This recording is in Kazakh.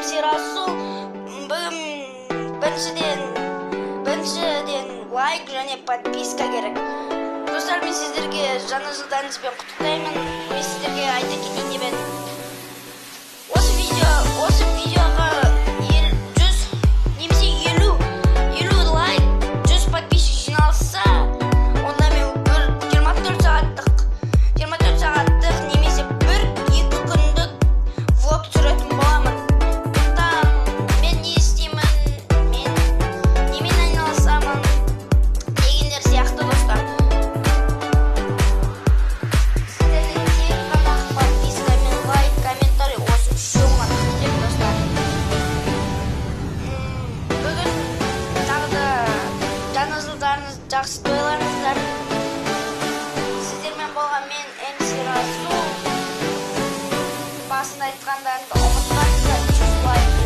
МС Расул. Бүгін біріншіден лайк және подписка керек. Достар, мен сіздерге жаңа жылдарыңызбен құттықтаймын. Мен сіздерге айта кетейін деп едім. Осы видеоға 100 немесе 50 лайк, 100 подписчик жиналса, онда мен бір 24 сағаттық немесе бір екі күндік влог түсіретін боламын. Там мен не істеймін, мен немен айналысамын дегендер сияқты, достар. Сіздерден тек қана подписка мен лайк, комментарий, осы үшеуін ғана күтемін, достар. Бүгін тағы да жаңа жылдарыңыз жақсы тойларыңыздар. Сіздермен болған мен, МС Расул. Басында айтқандарымды ұмытпаңыздар: 100 лайк.